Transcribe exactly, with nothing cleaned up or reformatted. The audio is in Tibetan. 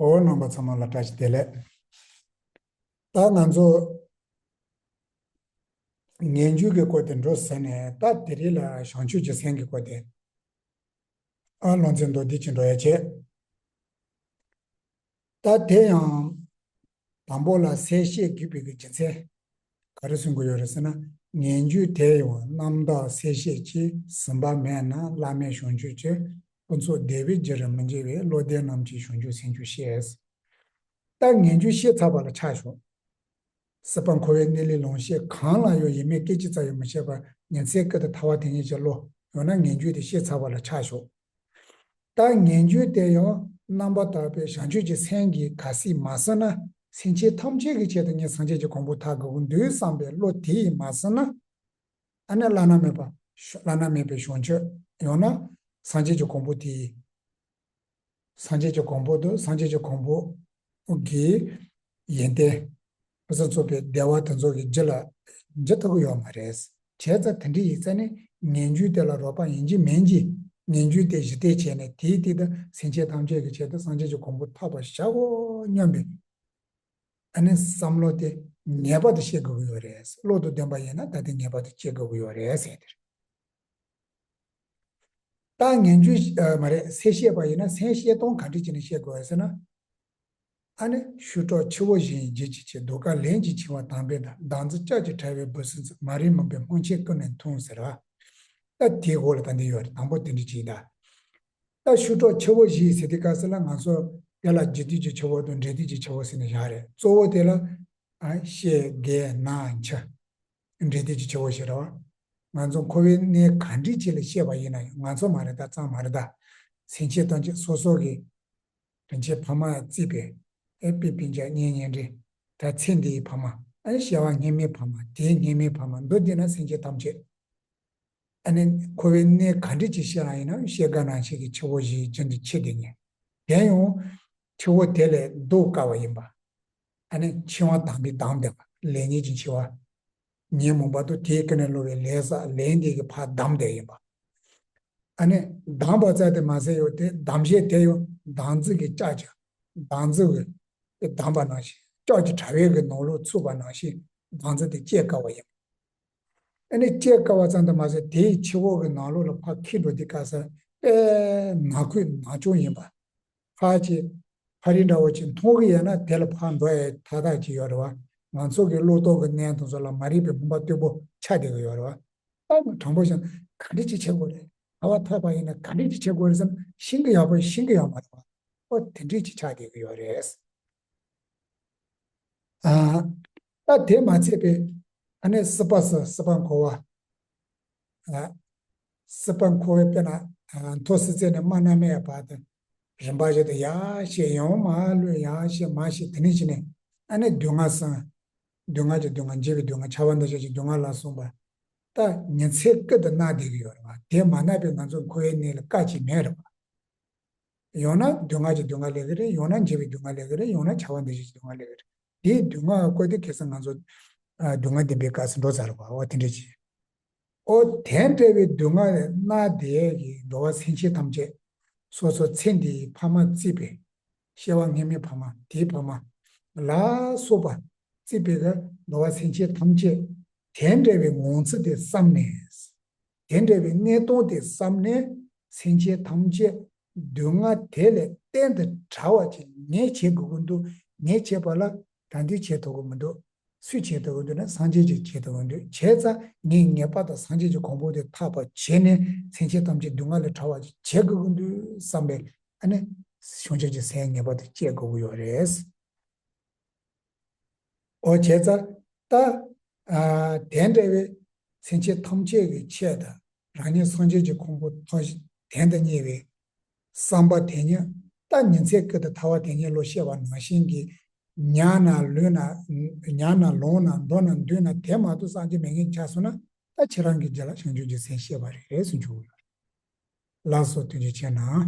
ཨོ། རྣམ་པ་ཚང་མ་ལ་བཀྲ་ཤིས་བདེ་ལེགས། ད་ང་ཚོ་ངེས་འབྱུང་གི་སྐོར་དེ་འགྲོ་ཟིན་ནས། ད་དེ་རིང་ལ་བྱང་ཆུབ་ཀྱི་སེམས་ཀྱི་སྐོར་དེ། ཨ། བློ་འཛིན་མདོར་བསྡུས་ཀྱིས་འགྲོ་ཡ་བྱེད། ད་དེ་ཡང་དང་པོ་ལ་སེམས་ཤེས་དགོས་པའི་གི་རྒྱུ་མཚན་ག་རེ་གསུང་གི་ཡོད་རེད་ཟེར་ན། ངེས་འབྱུང་དེ་ཡང་རྣམ་དག་སེམས་ཤེས་ཀྱིས། ཟིན་པ་མེད་ན་བླ་མེད་བྱང་ཆུབ་ཀྱི། ཕུན་ཚོགས་བདེ་བའི་རྒྱུ་རུ་མི་འགྱུར་བས། བློ་ལྡན་རྣམས་ཀྱིས་བྱང་ཆུབ་སེམས་མཆོག་ཤེས། ད་ངེས་འབྱུང་ཤེས་ཚར་བ་ལ་ཆགས་ཞོག། སྲིད་པ་འཁོར་བའི་གནས་ལུགས་ལོངས་སྤྱོད་གང་ལ་ཡང་ཡིད་མེད་སྐད་ཅིག་ཙམ་ཡང་མི་བྱེད་པར་ཉིན་མཚན་ཀུན་ཏུ་ཐར་བ་དེ་ཉིད་ཀྱི་བློ། ཡང་ན་ངེས་འབྱུང་དེ་ཤེས་ཚར་བ་ལ་ཆགས་ཞོག། ད་ངེས་འབྱུང་དེ་ཡང་རྣམ་པར་དག་པའི་བྱང་ཆུབ་ཀྱི་སེམས་ཀྱིས་གལ་སྲིད་མ་ཟིན་ན། སེམས་ཅན་ཐམས་ཅད་ཀྱི་ཆེད་དུ་ངས་སངས་རྒྱས་ཀྱི་གོ་འཕང་ཐོབ་དགོས་ཀྱི་འདུག་བསམ་པའི་བློ་དེ་ཡིས་མ་ཟིན་ན། ཨ་ནི་བླ་ན་མེད་པ། བླ་ན་མེད་པའི་བྱང་ཆུབ། ཡང་ན་སངས་རྒྱས་ཀྱི་གོ་འཕང་དེ། སངས་རྒྱས་ཀྱི་གོ་འཕང་དུ། སངས་རྒྱས་ཀྱི་གོ་འཕང་གི་ཡོན་ཏན། ཕུན་སུམ་ཚོགས་པའི་བདེ་བ་དེ་ཚོ་གི་རྒྱུ་ལ། འགྱུར་ཐུབ་ཀྱི་ཡོད་མ་རེད། བྱས་ཙང་དེ་འདྲ་ཡིན་ཙང་ནི་ངེས་འབྱུང་དེ་ལ་རོགས་པ་ཡིན་གཅིག་མིན་གཅིག། ངེས་འབྱུང་དེ་གཞི་རྟེན་བྱས་ནས། དེའི་སྟེང་དུ་སེམས་ཅན་ཐམས་ཅད་ཀྱི་ཆེད་དུ་སངས་རྒྱས་ཀྱི་གོ་འཕང་ཐོབ་པར་བྱའོ་སྙམ་པའི། ཨ་ནི་བསམ་བློ་དེ་ངེས་པར་དུ་བསྐྱེད་དགོས་ཀྱི་ཡོད་རེད། བློ་དང་ལྡན་པ་ཡིན་ན་ད་དེ་ངེས་པར་དུ་བསྐྱེད་དགོས་ཀྱི་ཡོད་རེད་ཟེར་དེ་རེད། ད་ངེས་འབྱུང་། ཨ། མ་རེད། སེམས་ཤེས་པ་ཡིན་ན་སེམས་ཤེས་སྟངས་ག་འདྲ་བྱས་ནས་ཤེས་དགོས་ཟེར་ན། ཨ་ནི་ཤུགས་དྲག་ཆུ་བོ་བཞིན་འགྱུར་གྱི་ཕྱིར། ཟློས་གར་ལན་གཅིག་འཆིང་བ་དམ་པའི་བརྡ། མདངས་འཛིན་ལྕགས་ཀྱུ་ཕྲ་བའི་འབུ་སྲིན་ཚོགས། མ་རིག་མུན་པའི་རྨང་ཆེན་ཀུན་ནས་འཐུང་ཟེར་བ། ད་དེའི་འོག་ལ་ད་འདི་ཡོད་རེད། དང་པོ་དེ་འདྲ་ཅིག་ད། ད་ཤུགས་དྲག་ཆུ་བོ་བཞིན་ཟེར་དུས་སྐབས་སུ་ལ་ང་ཚོ་དེ་ལ་འགྱུར་དུས་ཀྱི་ཆུ་བོ་དང་འབྲས་དུས་ཀྱི་ཆུ་བོ་ཟེར་ནས་བཞག་རེད། གཙོ་བོ་དེ་ལ། ཨ། ཤེལ་སྒལ་ནག་འཁྱུ། འབྲས་དུས་ཀྱི་ཆུ་བོ་ཞིག་རེད་བ། ང་ཚོ་འཁོར་བའི་གནས་ག་འདྲ་ཅིག་ལ་སྐྱེས་པ་ཡིན་ན་ཡང་། ང་ཚོ་མ་རེད་ད། གཙང་མ་རེད་ད། སེམས་ཅན་ཐམས་ཅད་སོ་སོ་གི་དྲིན་ཆེན་ཕ་མ་བརྩིས་པའི། ཨེ། སྤུན་སྤུན་ཀྱག་གཉེན་ཉེ་འབྲེལ། ད་ཚེ་འདིའི་ཕ་མ། ཨ་ནི་སྐྱེ་བ་སྔོན་མའི་ཕ་མ། དེའི་སྔོན་མའི་ཕ་མ། མདོར་བསྡུས་ན་སེམས་ཅན་ཐམས་ཅད། ཨ་ནི་འཁོར་བའི་གནས་ག་འདྲ་ཅིག་སྐྱེས་ན་ཡང་། ཤེལ་སྒལ་ནག་འཁྱུ་གི་ཆུ་བོ་བཞིན་རྒྱུན་དུ་འཁྱིལ་བསྡད་མཁན། དེ་ཡང་ཆུ་བོ་དེ་ལས་ལྡོག་དཀའ་བ་ཡིན་པ། ཨ་ནི་འཆིང་བ་དམ་པའི་བརྡ་དེ་བ། ལས་ཉོན་གྱི་འཆིང་བ། ཉོན་མོངས་པ་དང་དེའི་ཀུན་ནས་སློང་བའི་ལས་བསགས་ལས་དེ་གི་ཕར་བསྡམས་བསྡད་ཡིན་པ། ཨ་ནི་བསྡམས་པ་ཙམ་དེ་མ་ཟད་ཡང་དེ་བསྡམས་བྱས་དེ་ཡང་མདངས་འཛིན་གྱི་ལྕགས་ཀྱུ། མདངས་འཛིན་གྱིས་བསྡམས་པ་ནང་བཞིན། ལྕགས་ཀྱུ་ཕྲ་བའི་གི་ནང་ལོགས་ཚུད་པ་ནང་བཞིན་མདངས་འཛིན་དེ་བཅད་དཀའ་བ་ཡིན། ཨ་ནི་བཅད་དཀའ་བ་ཙམ་དུ་མ་ཟད། དེའི་ཆུ་བོ་གི་ནང་ལོགས་ལ་ཕར་འཁྱིལ་འགྲོ་དུས་སྐབས་སུ་དཔེ་ནག་ཁུང་ནག་ཅོང་ཡིན་པ། ཕར་ཅིག་ཕ་རི་འདྲ་བོ་ཅིག་མཐོང་གི་ཡོད་ན་དེ་ལ་ཕར་འགྲོ་ཡས་ཐག་ཐག་ཅིག་ཡོད་རེད་བ། ང་ཚོ་གི་བློ་ལྡོག་གི་གནས་དེ་ཚོ་ལ་མ་རིག་པའི་མུན་པ་རྟུལ་པོ་ཆགས་བསྡད་ཀྱི་ཡོད་རེད་བ། ད་དྲང་པོ་བཤད་ན་ག་འདྲ་ཅིག་བྱེད་དགོས་རེད། ཐར་པ་ཐོབ་པ་ཡིན་ན་ག་འདྲ་ཅིག་བྱེད་དགོས་རེད་ཟེར་ན། ཤེས་ཀྱི་ཡོད་པ་ཤེས་ཀྱི་ཡོད་མ་རེད་བ། ཨོ། དེ་འདྲ་ཅིག་ཆགས་བསྡད་ཀྱི་ཡོད་རེད། ཨ། ད་དེ་མ་ཚད་པའི། ཨ་ནི་སྲིད་པ་སུ། སྲིད་པ་འཁོར་བ། ཨ། སྲིད་པ་འཁོར་བའི་དཔེར་ན། ཨ། མཐོ་སྲིད་རྩེ་ནས་དམའ་མནར་མེད་བར་དུ་རིམ་པ་བཞིན་དུ་ཡར་བཤད། ཡང་མར་ལུས། ཡར་བཤད་མར་བཤད། དེ་ནས་བྱས་ནས་ཨ་ནི་སྡུག་བསྔལ་གསུམ། སྡུག་བསྔལ་གྱི་སྡུག་བསྔལ། འཇིགས་པའི་སྡུག་བསྔལ། འཆི་བ་འདི་ཕྱིར་ཞིག་སྡུག་བསྔལ་ལ་སོགས་པ། ད་ཉིན་མཚན་ཀུན་ཏུ་མནར་བསྡད་ཀྱི་ཡོད་རེད་བ། དེ་མ་མནར་བའི་ང་ཚོ་འཁོར་བའི་གནས་ལ་དཀའ་ཅིག་མེད་རེད་བ། ཡང་ན་སྡུག་བསྔལ་གྱི་སྡུག་བསྔལ་སླེབས་ཀྱི་རེད། ཡང་ན་འཇིགས་པའི་སྡུག་བསྔལ་སླེབས་ཀྱི་རེད། ཡང་ན་འཆི་བ་འདི་ཕྱིར་སྡུག་བསྔལ་སླེབས་ཀྱི་རེད། དེའི་སྡུག་བསྔལ་བཀོད་དེ་ཁ་སང་ང་ཚོ། ཨ། སྡུག་བསྔལ་བདེན་པའི་སྐབས་སུ་འགྲོ་ཚར་བ། འོ་དེ་འདྲ་བྱས། ཨོ། དེ་འདྲ་བའི་སྡུག་བསྔལ་མནར་བསྡད་ཀྱི་འགྲོ་བ་སེམས་ཅན་ཐམས་ཅད། སོ་སོ་ཚེ་འདིའི་ཕ་མ་བརྩིས་པའི། སྐྱེ་བ་སྔོན་མའི་ཕ་མ། དེའི་ཕ་མ་ལ་སོགས་པ་བརྩིས་པའི་གི་འགྲོ་བ་སེམས་ཅན་ཐམས་ཅད། དེ་འདྲ་བའི་ངང་ཚུལ་དེ་བསམ་ནས། དེ་འདྲ་བའི་གནས་སྟངས་དེ་བསམ་ནས། སེམས་ཅན་ཐམས་ཅད་སྡུག་བསྔལ་དེ་ལས་གཏན་དུ་བྲལ་བ་ཅིག་ངས་བྱེད་དགོས་ཀྱི་འདུག་ངས་བྱས་པ་ལ་དྲང་བདེན་བྱེད་ཐུབ་ཀྱི་མི་འདུག་སུས་བྱེད་ཐུབ་ཀྱི་འདུག་ན། སངས་རྒྱས་ཀྱིས་བྱེད་ཐུབ་ཀྱི་འདུག་བྱས་ཙང་ངས་ངེས་པར་དུ་སངས་རྒྱས་ཀྱི་གོ་འཕང་དེ་ཐོབ་པ་བྱས་ནས། སེམས་ཅན་ཐམས་ཅད་སྡུག་བསྔལ་ལས་བྲལ་བ་ཅིག་བྱེད་དགོས་ཀྱི་འདུག་བསམ་པའི། ཨ་ནི་བྱང་ཆུབ་ཀྱི་སེམས་ངེས་པར་དུ་བསྐྱེད་དགོས་ཀྱི་ཡོད་རེད། འོ། བྱས་ཙང་ད། ཨ། དེ་འདྲ་བའི་སེམས་ཅན་ཐམས་ཅད་ཀྱི་ཆེད་དུ་རང་ཉིད་སངས་རྒྱས་ཀྱི་གོ་འཕང་ཐོབ་གཏན་དུ་གཉེར་བའི་བསམ་པ་དེ་ཉིད། ད་ཉིན་མཚན་ཀུན་ཏུ་ཐར་པ་དེ་ཉིད་བློ་སྐྱེ་བ་ནང་བཞིན་གྱི། ཉལ་ན་ལུས་ན། ཉལ་ན་ལོང་ན། འགྲོ་ན་འདུག་ན། དེ་མ་གཏོགས་བསམ་གྱིས་མི་ཁྱབ་ཆགས་སོང་ན། ད་ཁྱེད་རང་གི་རྒྱུད་ལ་བྱང་ཆུབ་ཀྱི་སེམས་སྐྱེས་པ་རེད་ཟེར་འཇུག་གི་ཡོད། ལགས་སོ། ཐུགས་རྗེ་ཆེ་གནང་།